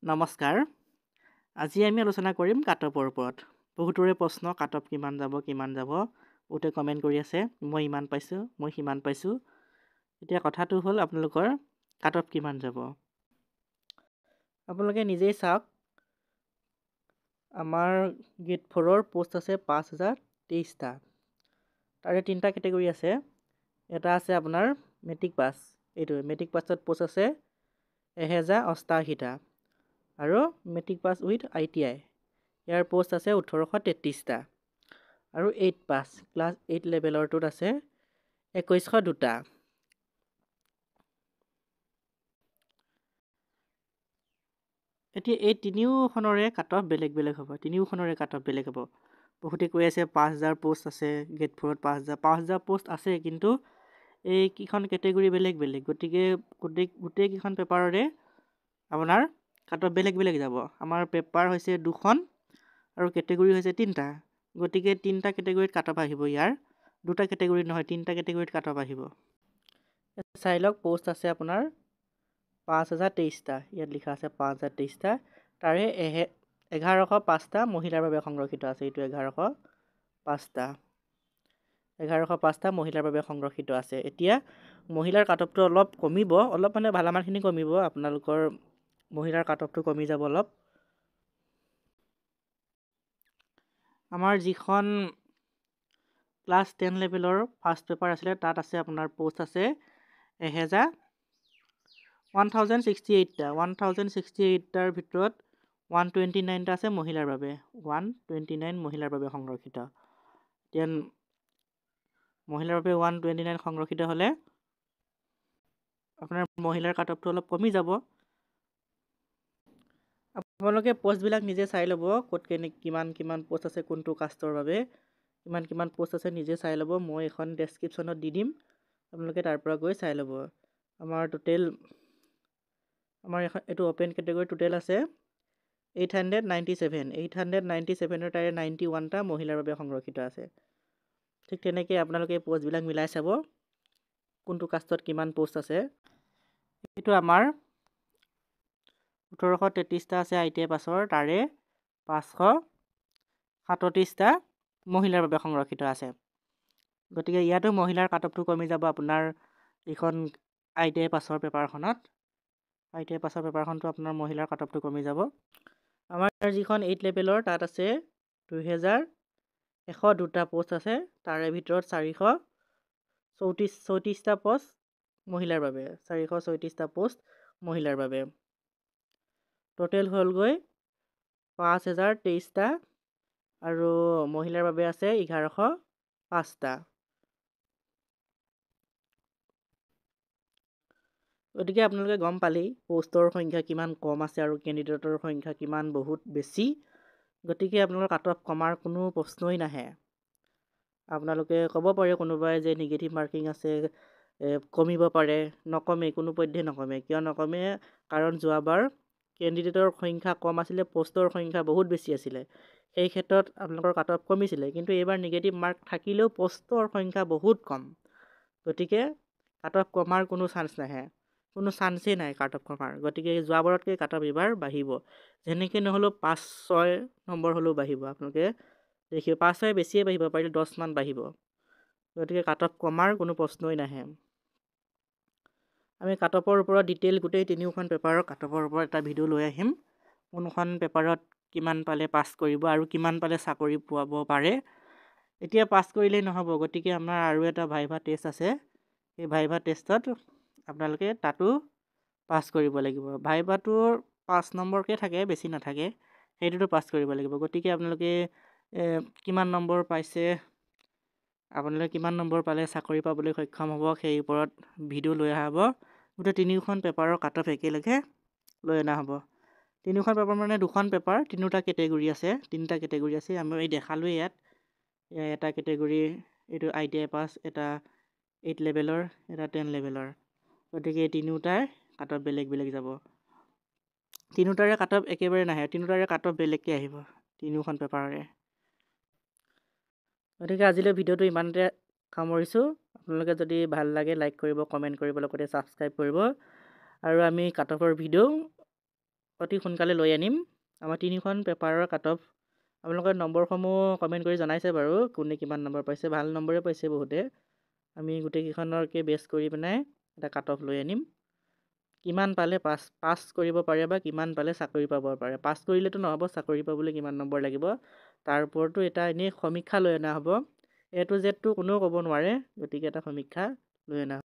নমস্কাৰ। আজি আমি আলোচনা কৰিম কাট অফৰ ওপৰত। বহুতৰে প্ৰশ্ন, কাট অফ কিমান যাব, কিমান যাব। বহুতে কমেণ্ট কৰি আছে, মই ইমান পাইছোঁ, মই সিমান পাইছোঁ। এতিয়া কথাটো হ'ল, আপোনালোকৰ কাট অফ কিমান যাব আপোনালোকে নিজেই চাওক। আমাৰ গ্ৰেড ফ'ৰৰ প'ষ্ট আছে 5023টা। তাৰে তিনিটা কেটেগৰী আছে। এটা আছে আপোনাৰ মেট্ৰিক পাছ, এইটো মেট্ৰিক পাছত প'ষ্ট আছে 1088টা আৰু matric pass with ITI, year post আছে 1833টা আৰু এইট পাছ, ক্লাছ এইট লেভেলৰটোত আছে 2102টা। এতিয়া এই তিনিওখনৰে কাট অফ বেলেগ বেলেগ হ'ব, তিনিওখনৰে কাট অফ বেলেগ হ'ব। বহুতে কৈ আছে 5000 প'ষ্ট আছে গ্ৰেড ফ'ৰত, 5000 প'ষ্ট আছে, কিন্তু এইকেইখন কেটেগৰী বেলেগ বেলেগ। গতিকে গোটেইকেইখন পেপাৰৰে আপোনাৰ কাট অফ বেলেগ বেলেগ যাব। আমাৰ পেপাৰ হৈছে দুখন আৰু কেটেগৰী হৈছে তিনিটা, গতিকে তিনিটা কেটেগৰীত কাট অফ আহিব। ইয়াৰ দুটা কেটেগৰীত নহয়, তিনিটা কেটেগৰীত কাট অফ আহিব। চাই লওক, প'ষ্ট আছে আপোনাৰ 5023টা, ইয়াত লিখা আছে 5023টা। তাৰে 1105টা মহিলাৰ বাবে সংৰক্ষিত আছে। এইটো 1105টা, 1105টা মহিলাৰ বাবে সংৰক্ষিত আছে। এতিয়া মহিলাৰ কাট অফটো অলপ কমিব, অলপ মানে ভালেমানখিনি কমিব। আপোনালোকৰ মহিলাৰ কাট অফটো কমি যাব অলপ। আমাৰ যিখন ক্লাছ 10 লেভেলৰ ফাৰ্ষ্ট পেপাৰ আছিলে, তাত আছে আপোনাৰ প'ষ্ট আছে 1068টা। 1068টাৰ ভিতৰত 129টা আছে মহিলাৰ বাবে, 129 মহিলাৰ বাবে সংৰক্ষিত। এতিয়া মহিলাৰ বাবে 129 সংৰক্ষিত হ'লে আপোনাৰ মহিলাৰ কাট অফটো অলপ কমি যাব। আপোনালোকে প'ষ্টবিলাক নিজে চাই ল'ব, ক'ত কেনে কিমান কিমান প'ষ্ট আছে, কোনটো কাষ্টৰ বাবে কিমান কিমান প'ষ্ট আছে নিজে চাই ল'ব। মই এখন ডেছক্ৰিপশ্যনত দি দিম, আপোনালোকে তাৰ পৰা গৈ চাই ল'ব। আমাৰ টোটেল, আমাৰ এখন এইটো অ'পেন কেটেগৰী টোটেল আছে 897। 897ৰ তাৰে 91টা মহিলাৰ বাবে সংৰক্ষিত আছে। ঠিক তেনেকৈ আপোনালোকে প'ষ্টবিলাক মিলাই চাব, কোনটো কাষ্টত কিমান প'ষ্ট আছে। এইটো আমাৰ 1833টা আছে আইটিআই পাছৰ, তাৰে 537টা মহিলাৰ বাবে সংৰক্ষিত আছে। গতিকে ইয়াতো মহিলাৰ কাট অফটো কমি যাব আপোনাৰ এইখন আইটিআই পাছৰ পেপাৰখনত। আইটিআই পাছৰ পেপাৰখনটো আপোনাৰ মহিলাৰ কাট অফটো কমি যাব। আমাৰ যিখন এইট লেভেলৰ, তাত আছে 2102টা প'ষ্ট আছে, তাৰে ভিতৰত 434টা প'ষ্ট মহিলাৰ বাবে, 436টা প'ষ্ট মহিলাৰ বাবে। টোটেল হ'লগৈ 5023টা আৰু মহিলাৰ বাবে আছে 1105টা। গতিকে আপোনালোকে গম পালেই প'ষ্টৰ সংখ্যা কিমান কম আছে আৰু কেণ্ডিডেটৰ সংখ্যা কিমান বহুত বেছি। গতিকে আপোনালোকৰ কাট অফ কমাৰ কোনো প্ৰশ্নই নাহে। আপোনালোকে ক'ব পাৰে কোনোবাই যে নিগেটিভ মাৰ্কিং আছে, কমিব পাৰে, নকমে, কোনো পধ্যে নকমে। কিয় নকমে? কাৰণ যোৱাবাৰ কেণ্ডিডেটৰ সংখ্যা কম আছিলে, প'ষ্টৰ সংখ্যা বহুত বেছি আছিলে, সেই ক্ষেত্ৰত আপোনালোকৰ কাট অফ কমিছিলে। কিন্তু এইবাৰ নিগেটিভ মাৰ্ক থাকিলেও প'ষ্টৰ সংখ্যা বহুত কম, গতিকে কাট অফ কমাৰ কোনো চান্স নাহে, কোনো চান্সেই নাই কাট অফ কমাৰ। গতিকে যোৱাবাৰতকৈ কাট অফ এইবাৰ বাঢ়িব, যেনেকৈ নহ'লেও 5-6 নম্বৰ হ'লেও বাঢ়িব। আপোনালোকে দেখিব 5-6 বেছিয়ে বাঢ়িব, পাৰিলে 10মান বাঢ়িব। গতিকে কাট অফ কমাৰ কোনো প্ৰশ্নই নাহে। আমি কাট অফৰ ওপৰত ডিটেইল গোটেই তিনিওখন পেপাৰৰ কাট অফৰ ওপৰত এটা ভিডিঅ' লৈ আহিম, কোনখন পেপাৰত কিমান পালে পাছ কৰিব আৰু কিমান পালে চাকৰি পোৱাব পাৰে। এতিয়া পাছ কৰিলেই নহ'ব, গতিকে আমাৰ আৰু এটা ভাইভা টেষ্ট আছে। সেই ভাইভা টেষ্টত আপোনালোকে তাতো পাছ কৰিব লাগিব। ভাইভাটোৰ 5 নম্বৰকৈ থাকে, বেছি নাথাকে, সেইটোতো পাছ কৰিব লাগিব। গতিকে আপোনালোকে কিমান নম্বৰ পাইছে, আপোনালোকে কিমান নম্বৰ পালে চাকৰি পাবলৈ সক্ষম হ'ব, সেই ওপৰত ভিডিঅ' লৈ অহা হ'ব। গোটেই তিনিওখন পেপাৰৰ কাট অফ একেলগে লৈ অনা হ'ব। তিনিওখন পেপাৰ মানে দুখন পেপাৰ, তিনিওটা কেটেগৰী আছে, তিনিটা কেটেগৰী আছে। আমি এই দেখালোৱেই ইয়াত, এটা কেটেগৰী এইটো আইটিআই পাছ, এটা এইট লেভেলৰ, এটা 10 লেভেলৰ। গতিকে এই তিনিওটাৰ কাট অফ বেলেগ বেলেগ যাব। তিনিওটাৰে কাট অফ একেবাৰে নাহে, তিনিওটাৰে কাট অফ বেলেগকৈ আহিব তিনিওখন পেপাৰৰে। গতিকে আজিলৈ ভিডিঅ'টো ইমানতে সামৰিছোঁ। আপোনালোকে যদি ভাল লাগে লাইক কৰিব, কমেণ্ট কৰিব, লগতে ছাবস্ক্ৰাইব কৰিব। আৰু আমি কাট অফৰ ভিডিঅ' অতি সোনকালে লৈ আনিম। আমাৰ তিনিখন পেপাৰৰ কাট অফ আপোনালোকে নম্বৰসমূহ কমেণ্ট কৰি জনাইছে বাৰু, কোনে কিমান নম্বৰ পাইছে। ভাল নম্বৰে পাইছে বহুতে। আমি গোটেইকেইখনকে বেছ কৰি পেলাই এটা কাট অফ লৈ আনিম, কিমান পালে পাছ কৰিব পাৰে বা কিমান পালে চাকৰি পাব পাৰে। পাছ কৰিলেতো নহ'ব, চাকৰি পাবলৈ কিমান নম্বৰ লাগিব তাৰ ওপৰতো এটা এনেই সমীক্ষা লৈ অনা হ'ব। এ টু জেডটো কোনেও ক'ব নোৱাৰে, গতিকে এটা সমীক্ষা লৈ অনা